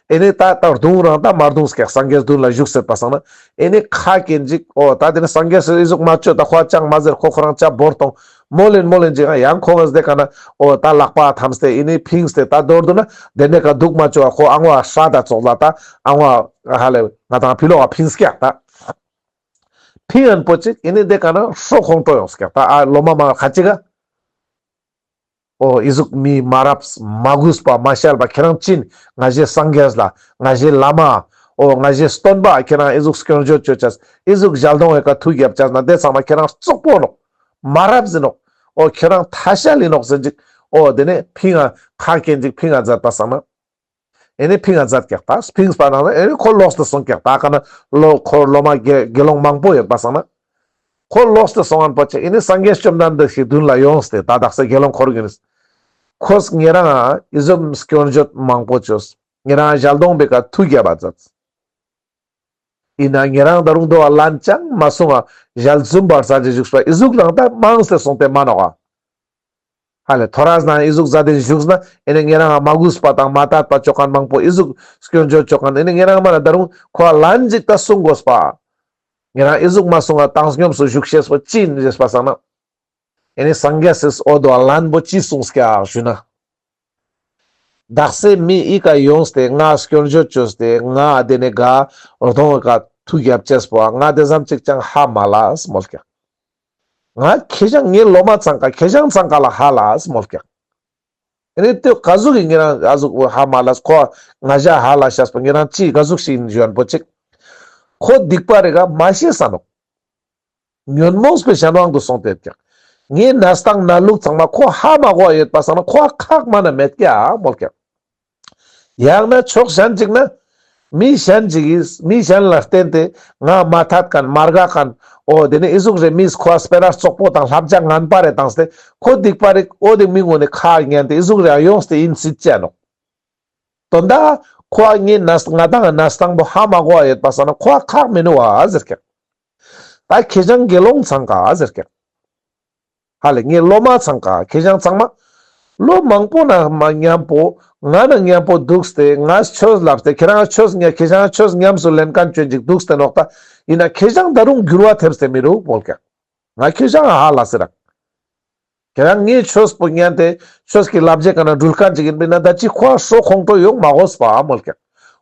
ཨེ་ནི་ད་ད་རྡུང་རང་ད་མ་རྡུངས་ཀྱག་སངས་རྒྱས་མདུན་ལ་བཞུགས་སེད་པ་སང་ན་ཨེ་ནི་ཁ་སྐྱེན་ཅིག་འོ་ད་དེ་ནི་སངས་རྒྱས་སི་ཨི་ཟུག་མ་ཅོ་ད་ཁོ་ཅང་མ་ཟེར་ཁོ་ཁོ་རང་ཅ་བོར་ཏོང་མོལ་ལེན་མོལ་ལེན་ཅིག་ཡང་ཁོ་ངས་དེ་ཀ་ན་འོ་ད་ལག་པ་འཐམས་ཏེ་ཨེ་ནི་ཕིངས་ཏེ་ད་མདོར་བསྡུ་ན་དེ་ནས་ཀ་འདུག་མ་ཅོ་བ་ཁོ་ཨང་བ་ཧྲ་ད་ཙོགས་ལ་ད་ཨང་བ་ཧ་ལེ་ང་དང་ཕི་ལོག་ག་ཕིངས་ཀྱག་ད། ཕིང་ཨན་པོ་ཅིག་ཨེ་ནི་དེ་ཀ་ན་ཧྲོ་ཁོང་ཁྲོ་ཡོངས་ཀྱག་ད་ཨ་སློབ་མ་མ་ཁ་ཅིག་ག་འོ་ཨི་ཟུག་མི་མ་རབས་མ་གུས་པ་མ་ཤལ་བ་ཁྱེད་རང་ཅི་ཨིན། ང་ཞའི་སངས་རྒྱས་ལ་ང་ཞའི་བླ་མ་འོ་ང་ཞའི་སྟོན་པ་ཁྱེད་རང་ཨི་ཟུག་སྐྱོན་བརྗོད་ཅོ་ཅེས་ཨི་ཟུག་ཞལ་གདོང་ངི་ཀ་ཐུགས་རྒྱབ་ཅེས་ན་དེ་ཚང་མ་ཁྱེད་རང་རྩོག་པོ་ནོག་མ་རབས་ཨིན་ནོག་འོ་ཁྱེད་རང་ཐ་ཤལ་ཨིན་ནོག་ཟེར་ཅིག་འོ་དེ་ནས་ཕིང་ང་ཁ་སྐྱེན་ཅིག་ཕིང་ང་མཛད་པ་སང་ན། ཨེ་ནི་ཕིང་ང་མཛད་ཀྱག་ད་ཕིངས་པ་ན་ཨེ་ནི་ཁོ་ལོགས་ཏེ་སོང་ཀྱག་ད་ཀ་ན་ལོ་ཁོ་སློབ་མ་དགེ་དགེ་སློང་མང་པོ་ཡོད་པ་སང་ན། ཁོ་ལོགས་ཏེ་སོང་ཨན་པོ་ཅིག་ཨེ་ནི་སངས་རྒྱས་བཅོམ་ལྡན་འདས་ཤིག་མདུན་ལ་ཡོངས་ཏེ་ད་དག་ས་དགེ་སློང་འཁོར་གྱི་ནི། ཁོས་ཉེ་རང་ཨི་ཟུག་སྐྱོན་བརྗོད་མང་པོ་ཅོས། ཉེ་རང་ཞལ་གདོང་པའི་ཀ་ཐུགས་རྒྱབ་པ་མཛད། ཨིན་ན་ཉེ་རང་ད་རུང་དོ་བ་ལན་ཅང་མ་གསུང་ང་ཞལ་འཛུམ་པར་ས་ཅིག་བཞུགས་པ་ཨི་ཟུག་རང་ད་མང་སྟེ་སོང་སྟེ་མ་ནོག་ག་ཧ་ལེ་ཐོ་རས་ན་ཨི་ཟུག་ཟ་དེ་བཞུགས་ན་ཨེ་ནི་ཉེ་རང་ང་མ་གུས་པ་དང་མ་དད་པ་ཅོ་མཁན་མང་པོ་ཨི་ཟུག་སྐྱོན་བརྗོད་ཅོ་མཁན་ཨེ་ནི་ཉེ་རང་མ་ན་ད་རུང་ཁོ་ལན་ཅིག་ད་གསུང་དགོས་པ། ཉེ་རང་ཨི་ཟུག་མ་གསུང་ང་བཏང་སྙོམས་སུ་བཞུགས་ཤེས་པ་ཅི་ཨིན་ཞེས་པ་སང་ན། ཨེ་ནི་སངས་རྒྱས་སི་འོ་དོ་ལན་པོ་ཅི་གསུངས་ཀྱག་ཞུ་ན། དག་ས་མི་ཨི་ཀ་ཡོངས་ཏེ་ང་སྐྱོན་བརྗོད་ཅོས་ཏེ་ང་དེ་ནས་ག་རྡོང་ཀ་ཐུགས་རྒྱབ་ཅེས་པོ་ང་དེ་ཙམ་ཅིག་ཅང་ཧ་མ་ལས་མོལ་ཀྱག་ང་ཁྱེ་ཞང་ངའི་སློབ་མ་ཚང་ཀ་ཁྱེ་ཞང་ཚང་ཀ་ལ་ཧ་ལས་མོལ་ཀྱག་ཨེ་ནི་དེ་ག་ཟུག་གི་ཉེ་རང་ཨ་ཟུག་ཧ་མ་ལས་ཁོ་ང་ཞ་ཧ་ལས་ཤེས་པོ་ཉེ་རང་ཅི་ག་ཟུག་ཞིག་ཨིན་ཞུ་ཨན་པོ་ཅིག་ཁོ་སྡིག་པ་རིག་ག་མ་ཤེས་ས་ནོག་ཉོན་མོངས་པའི་གཞན་དབང་དུ་སོང་སྟེ་ཡོད་ཀྱག་ངའི་གནས་སྟངས་གནས་ལུགས་ཚང་མ་ཁོ་ཧ་མ་གོ་ཡོད་པ་སང་ན་ཁོ་ཁག་མ་ན་མེད་ཀྱག་མོལ་ཀྱག་ཡང་ན་ཕྱོགས་གཞན་ཅིག་ན་མི་གཞན་ཅིག་གིས་མི་གཞན་ལ་བརྟེན་ཏེ་ང་མ་ཐད་མཁན་མ་དགའ་མཁན་འོ་དེ་ནི་ཨི་ཟུག་རེ་མིས་ཁོ་སྤེ་ར་རྩོག་པོ་དང་བསླབ་བྱ་ངན་པ་རེ་བཏང་སྟེ་ཁོ་སྡིག་པ་རིག་འོ་དེ་མི་ངོ་ནས་ཁག་ཉན་ཏེ་ཨི་ཟུག་རེ་ཡོངས་ཏེ་ཨིན་སྲིད་ཅེ་ནོག་དོན་དག་ཁོ་ངའི་གནས་ང་དང་གནས་སྟངས་པོ་ཧ་མ་གོ་ཡོད་པ་སང་ན་ཁོ་ཁག་མི་ནུ་བ་ཟེར་ཀྱག་ད་ཁྱེ་ཞང་དགེ་སློང་ཚང་ཀ་ཟེར་ཀྱག་ཧ་ལེ་ངའི་སློབ་མ་ཚང་ཀ་ཁྱེ་ཞང་ཚང་མ་ལོ་མང་པོ་ན་མ་མཉམ་པོ་ང་ན་མཉམ་པོ་འདུག་སྟེ་ང་ཆོས་ལབ་སྟེ་ཁྱེ་རང་ཆོས་ཉ་ཁྱེ་ཞང་ཆོས་ཉམས་སུ་ལེན་མཁན་ཅོན་ཅིག་འདུག་སྟེ་ནོག་ད་ཨིན་ན་ཁྱེ་ཞང་ད་རུང་འགྱུར་བ་ཐེབས་ཏེ་མི་རུག་མོལ་ཀྱག་ང་ཁྱེ་ཞང་ཧ་ལས་སེ་རག་ཁྱེ་རང་ངའི་ཆོས་པོ་ཉན་ཏེ་ཆོས་ཀྱི་བསླབ་བྱའི་ཀ་ན་འགྲུལ་མཁན་ཅིག་ཨིན་པས་ན་ད་ཅི་ཁོ་ཧྲོ་ཁོང་ཁྲོ་ཡོང་མ་དགོས་པ་མོལ་ཀྱག་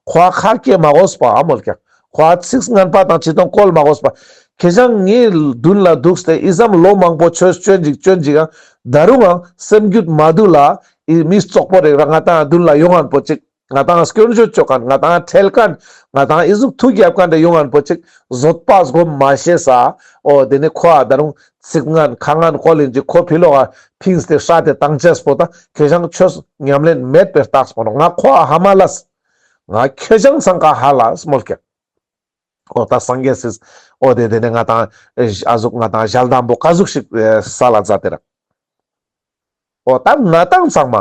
ཁོ་ཁག་སྐྱེ་མ་དགོས་པ་མོལ་ཀྱག་ཁོ་ཚིག་ངན་པ་དང་ཅི་དང་བཀོལ་མ་དགོས་པ། ཁྱེ་ཞང་ངའི་མདུན་ལ་འདུག་སྟེ་ཨི་ཙམ་ལོ་མང་པོ་ཆོས་ཅོན་ཅིག་ཅོན་ཅིག་ཨང་ད་རུང་ཨང་སེམས་རྒྱུད་མ་བསྡུ་ལ་ཨི་མི་རྩོག་པོ་རེ་ར་ང་དང་མདུན་ལ་ཡོང་ཨན་པོ་ཅིག་ང་དང་སྐྱོན་བརྗོད་ཅོ་མཁན་ང་དང་ཁྲེལ་མཁན་ང་དང་ཨི་ཟུག་ཐུགས་རྒྱབ་མཁན་དེ་ཡོང་ཨན་པོ་ཅིག་བཟོད་པ་སྒོམ་མ་ཤེས་ས། འོ་དེ་ནི་ཁོ་ཨ་ད་རུང་ཚིག་ངན་ཁ་ངན་བཀོལ་ལེན་ཅིག་ཁོ་ཕི་ལོག་ག་ཕིངས་ཏེ་ཧྲ་ཏེ་བཏང་ཅེས་པོ་ད་ཁྱེ་ཞང་ཆོས་ཉམས་ལེན་མེད་པའི་རྟགས་པོ་ནོག་ང་ཁོ་ཨ་ཧ་མ་ལས། ང་ཁྱེ་ཞང་ཚང་ཀ་ཧ་ལས་མོལ་ཀྱག་འོ་ད་སངས་རྒྱས་སི་འོ་དེ་དེ་ནི་ང་དང་ཨ་ཟུག་ང་དང་ཞལ་གདམས་པོ་ག་ཟུག་ཞིག་ས་ལ་མཛད་དེ་རག་འོ་ད་ང་དང་ཚང་མ་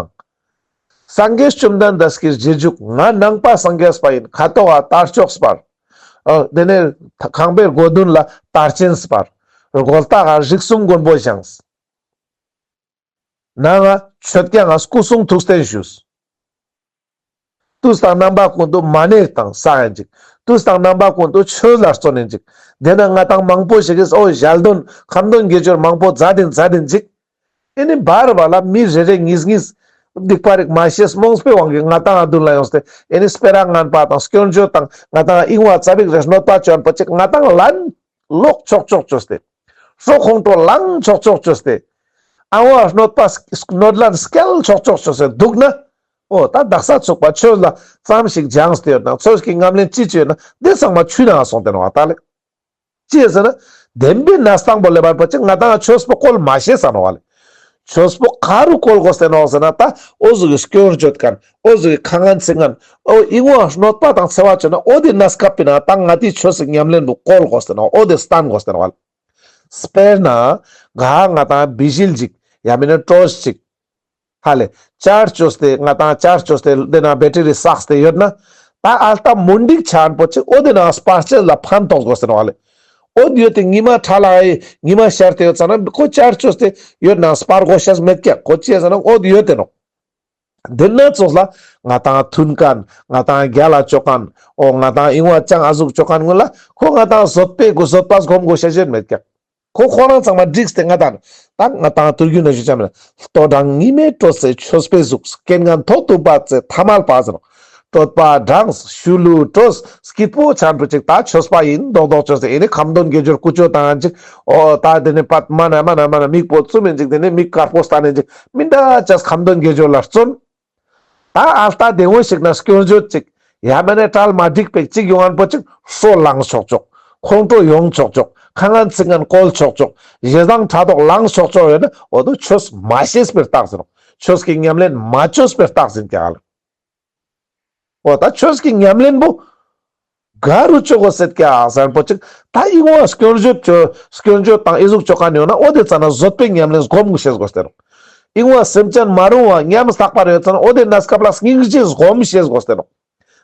སངས་རྒྱས་བཅོམ་ལྡན་འདས་ཀྱི་རྗེས་འཇུག་ང་ནང་པ་སངས་རྒྱས་པ་ཡིན། ཁ་ཐོག་ག་དར་ལྕོག་སྤར། འོ་དེ་ནས་ཁང་པའི་སྒོ་མདུན་ལ་དར་ཆེན་སྤར། མགོ་ལྟག་ག་རིགས་གསུམ་མགོན་པོ་བཞེངས། ནང་ང་མཆོད་ཀྱང་ང་སྐུ་གསུང་ཐུགས་རྟེན་ཞུས། དུས་དང་རྣམ་པ་ཀུན་ཏུ་མ་ཎི་བཏང་ས་ཡིན་ཅིག་དུས་དང་རྣམ་པ་ཀུན་ཏུ་ཆོས་ལ་བརྩོན་ཡིན་ཅིག་དེ་ན་ང་དང་མང་པོ་ཞིག་གིས་འོ་ཞལ་འདོན་ཁ་འདོན་དགེ་སྦྱོར་མང་པོ་མཛད་དེ་མཛད་དེ་ཅིག་ཨེ་ནི་བར་བར་ལ་མི་རེ་རེ་གཉིས་གཉིས་ སྡིག་པ་རིགས་མ་ཤེས་རྨོངས་པའི་དབང་གིས་ང་ཏང་མདུན་ལ་ཡོངས་ཏེ་ཨེ་ནི་སྤེ་ར་ངན་པ་དང་སྐྱོན་བརྗོད་དང་ང་ཏང་ཨིན་བ་ཙ་པིག་རེ་གནོད་པ་བཅོ་ཁན་པོ་ཅིག་ང་ཏང་ལན་ལོག་ཆོག་ཆོག་བཅོས་ཏེ། སྲོག་ཁོང་ཁྲོ་ལངས་ཆོག་ཆོག་བཅོས་ཏེ། ཨ་བ་གནོད་པ་གནོད་ལན་སྐྱལ་ཆོག་ཆོག་བཅོས་ཏེ་འདུག་ན། འོ་ད་དག་ས་ཚུག་པ་ཆོས་ལ་ཙམ་ཞིག་སྦྱངས་ཏེ་ཡོད་ན་ཆོས་ཀྱི་ཉམས་ལེན་ཅི་ཅི་ཡོད་ན་དེ་ཚང་མ་ཆུ་ནང་སོང་སྟེ་ནོག་ད་ལེ། ཅི་ཟེར་ན། བདེན་པའི་གནས་སྟངས་པོ་ལེབ་པ་ཅིག་ང་ཏང་ཆོས་པོ་བཀོལ་མ་ཤེས་ས་ནོག་ལེ། ཆོས་པོ་ག་རུ་བཀོལ་དགོས་ཏེ་ནོག་ཟེར་ན་ད་འོ་ཟུག་གི་སྐྱོན་བརྗོད་མཁན་འོ་ཟུག་གི་ཁ་ངན་ཚིག་ངན་འོ་ཨིན་བ་གནོད་པ་དང་འཚེ་བ་བཅོས་ན་འོ་དེ་གནས་སྐབས་པོའི་ནང་ད་ང་ཏི་ཆོས་སི་ཉམས་ལེན་པོ་བཀོལ་དགོས་ཏེ་ནོག་འོ་དེ་སྟན་དགོས་ཏེ་ནོག་ལེ། དཔེར་ན་ག་ང་ཏང་བི་ཞིལ་ཅིག་ཡང་མིན་ན་ཊོར་ཅིག་ཧ་ལེ། ཅར་ཅོས་ཏེ་ང་ཏང་ཅར་ཅོས་ཏེ་དེ་ན་བེ་ཊི་རི་བསགས་ཏེ་ཡོད་ན། ད་ཨ་ལྟ་མུན་དིག་ཆ་ཁན་པོ་ཅིག་འོ་དེ་ན་སྤར་ཅེས་ལ་ཕན་ཐོགས་དགོས་ཟེར་བ་ལེ། འོ་དེ་ཡོད་དེ་ཉི་མ་ཁྲ་ལ་ཨེ་ཉི་མ་ཤར་ཏེ་ཡོད་ཙ་ན་ཁོ་ཅར་ཅོས་ཏེ་ཡོད་ན་སྤར་དགོས་ཤེས་མེད་ཀྱག་ཁོ་ཅི་ཟེར་ན་འོ་དེ་ཡོད་དེ་ནོག་དེ་ན་ཙོགས་ལ་ང་ཏང་མཐུན་ཁན་ང་ཏང་རྒྱལ་ལ་ཅོ་ཁན་འོ་ང་ཏང་ཨིན་བ་ཅང་ཨ་ཟུག་ཅོ་ཁན་ངུན་ལ་ཁོ་ང་ཏང་བཟོད་པའི་གུ་བཟོད་པ་སྒོམ་དགོས་ཤེས་ཅི་མེད་ཀྱག་ཁོ་ཁོ་རང་ཚང་མ་འགྲིགས་ཏེ་ང་ཏང་ད་ང་ཏང་དུས་རྒྱུན་ན་ཞུ་ཆ་མེད་ན། ལྟོ་འགྲངས་ཉི་མའི་དྲོད་ཟེར་ཆོས་པའི་གཟུགས། རྐྱེན་ངན་ཐོག་ཏུ་བབས་ཟེར་ཐ་མལ་པ་ཟེར་ནོག་གྲོད་པ་འགྲངས་ཤུ་ལུ་དྲོས་སྐྱིད་པོ་ཆ་ཁན་པོ་ཅིག་ད་ཆོས་པ་ཨིན་མདོག་མདོག་ཅོས་ཏེ་ཨེ་ནི་ཁ་འདོན་དགེ་སྦྱོར་ཀུ་ཅོ་བཏང་ཅིག་འོ་ད་དེ་ནི་པད་མ་ན་མ་ན་མ་ན་མིག་པོ་བཙུམ་ཨིན་ཅིག་དེ་ནི་མིག་དཀར་པོ་བསྟན་ཨིན་ཅིག་མི་འདྲ་ཅེས་ཁ་འདོན་དགེ་སྦྱོར་ལ་བརྩོན། ད་ཨ་ལྟ་དེ་འོ་ཞིག་ན་སྐྱོན་བརྗོད་ཅིག་ཡང་མེད་ན་གྲལ་མ་འགྲིག་པའི་ཅིག་ཡོང་ངན་པོ་ཅིག་སྲོ་ལངས་ཆོག་ཆོག་ཁོང་ཁྲོ་ཡོང་ཆོག་ཆོག་ཁ་ངན་ཚིག་ངན་བཀོལ་ཆོག་ཆོག་ཞེ་སྡང་ཕྲག་དོག་ལངས་ཆོག་ཆོག་ཡོད་ན་འོ་དོ་ཆོས་མ་ཤེས་པའི་རྟགས་ཟེར་ནོག་ཆོས་ཀྱི་ཉམས་ལེན་མ་བཅོས་པའི་རྟགས་ཟེར་ཀྱག་ལེ། འོ་ད་ཆོས་ཀྱི་ཉམས་ལེན་པོ་ག་རུ་བཅོ་དགོས་ཟེར་ཀྱག་ཟེར་པོ་ཅིག་ད་ཨིན་བ་སྐྱོན་བརྗོད་ཅོ་སྐྱོན་བརྗོད་དང་ཨི་ཟུག་ཅོ་ཁན་ཡོད་ན་འོ་དེ་ཙ་ན་བཟོད་པའི་ཉམས་ལེན་སྒོམ་དགོས་ཤེས་དགོས་ཏེ་ནོག་ཨིན་བ་སེམས་ཅན་མ་རུང་བ་ཉམ་ཐག་པ་རེ་ཡོད་ཙ་ན་འོ་དེ་གནས་སྐབས་ལ་སྙིང་རྗེ་སྒོམ་ཤེས་དགོས་ཏེ་ནོག་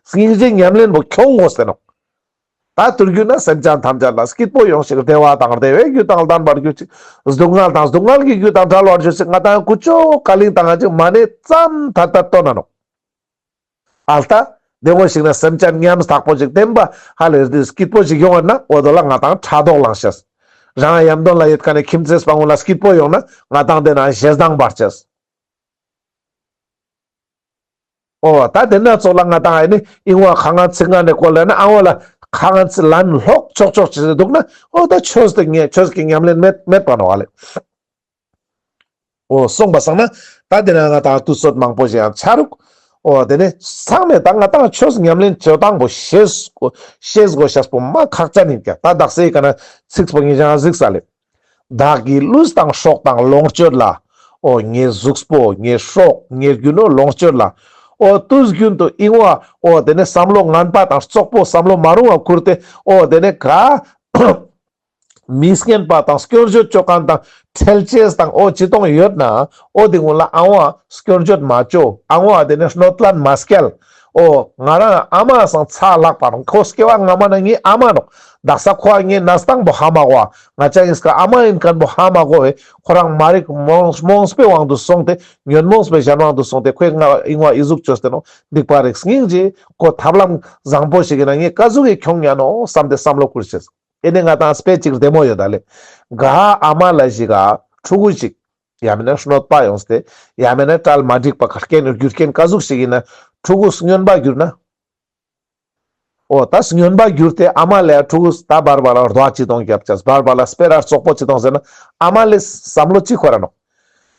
སྙིང་རྗེ་ཉམས་ལེན་པོ་ཁྱོང་དགོས་ཏེ་ནོག་ད་དུས་རྒྱུན་ན་སེམས་ཅན་ཐམས་ཅད་ལ་སྐྱིད་པོ་ཡོང་ཞིག་བདེ་བ་དང་བདེ་བའི་རྒྱུ་དང་ལྡན་པར་གྱུར་ཅིག་སྡུག་བསྔལ་དང་སྡུག་བསྔལ་གྱི་རྒྱུ་དང་བྲལ་བར་གྱུར་ཅིག་ང་ཏང་ཀུ་ཅོ་ཀ་ལིང་དང་ང་ཅིག་མ་ནེ་ཙམ་ཐད་ཐད་ཏོ་ན་ནོག་ཨ་ལྟ་དེ་འོ་ཞིག་ན་སེམས་ཅན་ཉམ་ཐག་པོ་ཞིག་བདེན་པ་ཧ་ལས་སྐྱིད་པོ་ཞིག་ཡོང་བ་ན་འོ་དོ་ལ་ང་ཏང་ཕྲག་དོག་ལངས་ཤེས། རང་ཡམ་དོན་ལ་ཡོད་ཁན་ནི་ཁྱིམ་མཚེས་པ་ངུན་ལ་སྐྱིད་པོ་ཡོང་ན་ང་ཏང་དེ་ན་ཞེ་སྡང་འབར་ཤེས། འོ་ད་དེ་ན་ཙོགས་ལ་ང་ཏང་ཨེ་ནི་ཨིན་བ་ཁ་ངན་ཚིག་ངན་ནི་སྐོར་ལ་ན་ཨ་བ་ལ་ཁ་ངན་ཚིག་ལན་ལོག་ཆོག་ཆོག་ཅི་ཟེར་འདུག་ན་འོ་ད་ཆོས་དེ་ངས་ཆོས་ཀྱི་ཉམས་ལེན་མེད་མེད་པ་ནོག་ཨ་ལེ། འོ་སོང་པ་སང་ན་ད་དེ་ན་ང་ཏང་དུས་ཚོད་མང་པོ་ཞིག་ཡང་ཆ་རུག་འོ་དེ་ནི་ཚང་མས་ད་ང་ཏང་ཆོས་ཉམས་ལེན་བཅོ་སྟངས་པོ་ཤེས་དགོས་ཤེས་དགོས་ཤེས་པོ་མ་ཁག་ཅན་ཨིན་ཀྱག་ད་དག་སའི་ཀ་ན་ཚིག་པོ་ངེ་ཞང་གཟིགས་ས་ལེ། བདག་གི་ལུས་དང་སྲོག་དང་ལོངས་སྤྱོད་ལ། འོ་ངའི་གཟུགས་པོ་ངའི་སྲོག་ངའི་རྒྱུ་ནོར་ལོངས་སྤྱོད་ལ། འོ་དུས་རྒྱུན་དུ་ཨིན་བ་འོ་དེ་ནི་བསམ་བློ་ངན་པ་དང་རྩོག་པོ་བསམ་བློ་མ་རུང་བ་ཁུར་ཏེ་འོ་དེ་ནི་ག་མི་སྙན་པ་དང་སྐྱོན་བརྗོད་བཅོ་ཁན་དང་ཁྲེལ་ཅེས་དང་འོ་ཅི་གཏོང་ཡོད་ན་འོ་དེ་ངུན་ལ་ཨ་བ་སྐྱོན་བརྗོད་མ་བཅོ། ཨ་བ་དེ་ནི་གནོད་ལན་མ་སྐྱལ། འོ་ང་རང་ཨ་མ་སང་ཚ་ལྷག་པ་རང་ཁོ་སྐྱེ་བ་སྔ་མ་ན་ངའི་ཨ་མ་ནོག་དག་ས་ཁོ་ཨ་ངའི་གནས་སྟངས་པོ་ཧ་མ་གོ་བ་ང་ཅག་ཨིན་སྐ་ཨ་མ་ཨིན་ཁན་པོ་ཧ་མ་གོ་བས་ཁོ་རང་མ་རིག་རྨོངས་རྨོངས་པའི་དབང་དུ་སོང་སྟེ་ཉོན་མོངས་པའི་གཞན་དབང་དུ་སོང་སྟེ་ཁོས་ང་ཨིན་བ་ཨི་ཟུག་བཅོས་ཏེ་ནོག་སྡིག་པ་རིགས་སྙིང་རྗེ་ཁོ་ཐབས་ལམ་བཟང་པོ་ཞིག་ཨིན་ན་ངས་ཀ་ཟུག་གི་ཁྱོང་ཉན་ནོག་བསམ་སྟེ་བསམ་བློ་ཁུར་ཤེས། ཨེ་ནི་ང་ཏང་དཔེ་ཅིག་བདེ་མོ་ཡོད་ད་ལེ། ག་ཨ་མ་ལ་ཞིག་ག་ཕྲུ་གུ་ཞིག་ཡང་མེད་ན་གནོད་པ་ཡོངས་ཏེ་ཡང་མེད་ན་གྲལ་མ་འགྲིག་པ་ག་རྐྱེན་རྒྱུ་རྐྱེན་ཀ་ཟུག་ཞིག་ཨིན་ན་ཕྲུ་གུ་སྨྱོན་པ་གྱུར་ན། འོ་ད་སྨྱོན་པ་གྱུར་ཏེ་ཨ་མ་ལེ་ཕྲུ་གུ་ད་བར་བར་ལ་རྡོ་ཅི་གཏོང་རྒྱབ་ཅེས་བར་བར་ལ་སྤེ་ར་རྩོག་པོ་ཅི་གཏོང་ཟེར་ན་ཨ་མ་ལེ་བསམ་བློ་ཅི་འཁོར་ར་ནོག་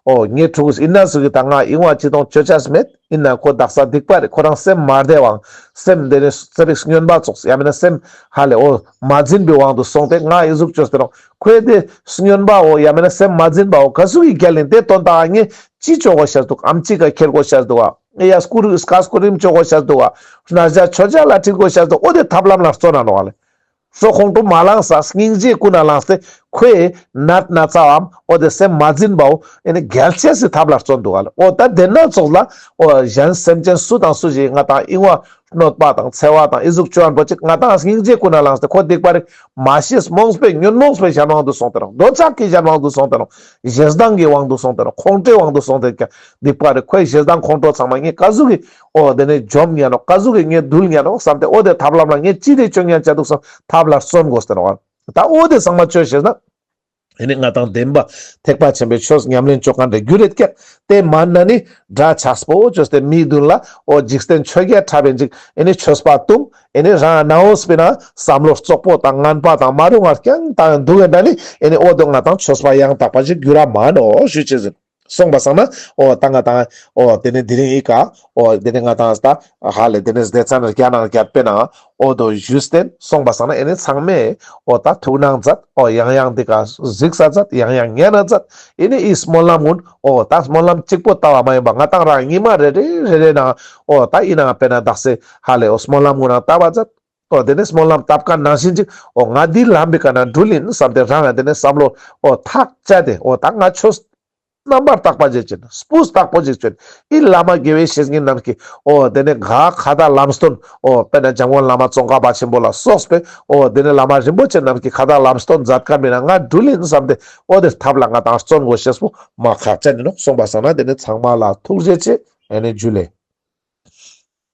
འོ་ངའི་ཕྲུ་གུ་ཨིན་ན་ཟུག་གི་ད་ང་ཨིན་བ་ཅི་གཏོང་ཅོ་ཅེས་མེད། ཨིན་ན་ཁོ་དག་ས་སྡིག་པ་རེ་ཁོ་རང་སེམས་མ་བདེ་བའང་སེམས་དེ་ནི་ཙ་པིག་སྨྱོན་པ་ཙོགས་ཡང་མེད་ན་སེམས་ཧ་ལས་འོ་མ་འཛིན་པའི་དབང་དུ་སོང་སྟེ་ང་ཨི་ཟུག་བཅོས་ཏེ་རང་ཁོས་དེ་སྨྱོན་པའོ་ཡང་མེད་ན་སེམས་མ་འཛིན་པའོ་ག་ཟུག་གི་རྒྱལ་ལེན་དེ་དོན་དག་ངས་ཅི་བཅོ་དགོས་ཤེས་འདུག་ཨམ་ཅི་ག་ཁྱེར་དགོས་ཤེས་འདུག་ཨ། ཡ་སྐུ་རུ་སྐ་སྐུ་རིམ་བཅོ་དགོས་ཤེས་འདུག་ཨ། ན་ཞ་ཆོ་ཅ་ལ་ཁྲིད་དགོས་ཤེས་འདུག་འོ་དེ་ཐབས་ལམ་ལ་བརྩོན་ན་ནོག་ཨ་ལེ། སྲོག་ཁོང་ཁྲོ་མ་ལངས་ས་སྙིང་རྗེ་ཀུན་ནས་བླངས་ཏེ་ཁོའི་ནད་ན་ཚའམ་འོ་དེ་སེམས་མ་འཛིན་པའོ་ཨེ་ནི་རྒྱལ་ཅེས་སི་ཐབས་ལ་བརྩོན་འདུག་ག་ལེ། འོ་ད་དེ་ན་ཙོགས་ལ་འོ་གཞན་སེམས་ཅན་སུ་དང་སུ་ཞིག་ང་ཏང་ཨིན་བ་གནོད་པ་དང་འཚེ་བ་དང་ཨི་ཟུག་བཅོ་ཨན་པོ་ཅིག་ང་ཏང་སྙིང་རྗེ་ཀུན་ནས་བླངས་ཏེ་ཁོ་སྡིག་པ་རེ་མ་ཤེས་རྨོངས་པའི་ཉོན་མོངས་པའི་གཞན་དབང་དུ་སོང་སྟེ་རང་འདོད་ཆགས་ཀྱི་གཞན་དབང་དུ་སོང་སྟེ་རང་ཞེ་སྡང་གི་དབང་དུ་སོང་སྟེ་རང་ཁོང་ཁྲོའི་དབང་དུ་སོང་སྟེ་ཀྱང་སྡིག་པ་རེ་ཁོའི་ཞེ་སྡང་ཁོང་ཁྲོ་ཚང་མ་ངས་ག་ཟུག་གི་འོ་དེ་ནས་འཇོམས་ཉན་ནོག་ག་ཟུག་གི་ངས་འདུལ་ཉན་ནོག་བསམ་སྟེ་འོ་དེ་ཐབས་ལམ་ལ་ངས་ཅི་དེ་བཅོ་ཉན་ཆ་འདུག་བསམ་ཐབས་ལ་བརྩོན་དགོས་ཏེ་ནོག་ད་འོ་དེ་ཚང་མ་བཅོ་ཤེས་ན། ཨེ་ནི་ང་དང་བདེན་པ་ཐེག་པ་ཆེན་པོའི་ཆོས་ཉམས་ལེན་ཅོ་མཁན་རེ་གྱུར་རེད་ཀྱག། དེ་མན་ན་ནི་དགྲ་ཆགས་པོ་བཅོས་ཏེ་མིའི་མདུན་ལ་འོ་འཇིག་རྟེན་ཆོས་བརྒྱད་འཁྲབ་པའི་འཇིག་ཨེ་ནི་ཆོས་པ་གཏུམ། ཨེ་ནི་རང་ནའོ་སྤེ་ན་བསམ་བློ་རྩོག་པོ་དང་ངན་པ་དང་མ་རུང་བ་རྐྱང་དང་འདུག་ཨེ་འདྲ་ནི་ཨེ་ནི་འོ་དོ་ང་དང་ཆོས་པ་ཡང་དག་པ་ཞིག་གྱུར་ར་མ་ནོག་ཞུ་ཅེས་ཡིན། སོང་པ་སང་ན་འོ་ད་ང་དང་འོ་དེ་ནི་དེ་རིང་ཨི་ཀ་འོ་དེ་ནི་ང་དང་ད་ཧ་ལེ་དེ་ནི་སྡེ་ཚན་བརྒྱ་ནང་བརྒྱད་པའི་ནང་འོ་དོ་ཞུས་ཏེ་སོང་པ་སང་ན་ཨེ་ནི་ཚང་མས་འོ་ད་ཐུགས་སྣང་མཛད། འོ་ཡང་ཡང་འདི་ཀ་གཟིགས་ས་མཛད། ཡང་ཡང་ཉན་ན་མཛད། ཨེ་ནི་ཨི་སྨོན་ལམ་ཀུན་འོ་ད་སྨོན་ལམ་གཅིག་པོ་ལྟ་བ་མ་ཡིན་པ་ང་དང་རང་ཉི་མ་རེ་རེ་རེ་རེ་ནང་འོ་ད་ཨི་ནང་དཔེར་ན་དག་ས་ཧ་ལེ་འོ་སྨོན་ལམ་ཀུན་ནང་ལྟ་བ་མཛད། འོ་དེ་ནས་སྨོན་ལམ་བཏབ་མཁན་ནང་བཞིན་ཅིག་འོ་ང་འདི་ལམ་པའི་ཀ་ན་འགྲུལ་ཡིན་བསམ་སྟེ་རང་ཡང་དེ་ནས་བསམ་བློ་འོ་ཐག་བཅད་དེ་འོ་ད་ང་ཆོས་རྣམ་པར་དག་པ་ཅིག་ཅོ་ཡིན། སྤུས་དག་པོ་ཅིག་ཅོ་ཡིན། ཨི་བླ་མ་དགེ་བའི་བཤེས་གཉེན་རྣམས་ཀྱིས་འོ་དེ་ནས་ག་ཁ་ཏ་ལམ་སྟོན་འོ་དཔེར་ན་འཇམ་མགོན་བླ་མ་ཙོང་ཁ་པ་ཆེན་པོ་ལ་སོགས་པའི་འོ་དེ་ནས་བླ་མ་རིན་པོ་ཆེ་རྣམས་ཀྱིས་ཁ་ཏ་ལམ་སྟོན་མཛད་མཁན་མིན་ན་ང་འགྲུལ་ཡིན་བསམ་སྟེ་འོ་དེ་ཐབས་ལ་ང་དང་བརྩོན་དགོས་ཤེས་པོ་མ་ཁག་ཅན་ཡིན་ནོག། སོང་པ་སང་ན་དེ་ནས་ཚང་མ་ལ་ཐུགས་རྗེ་ཆེ། ཨེ་ནི་འཇུ་ལེ།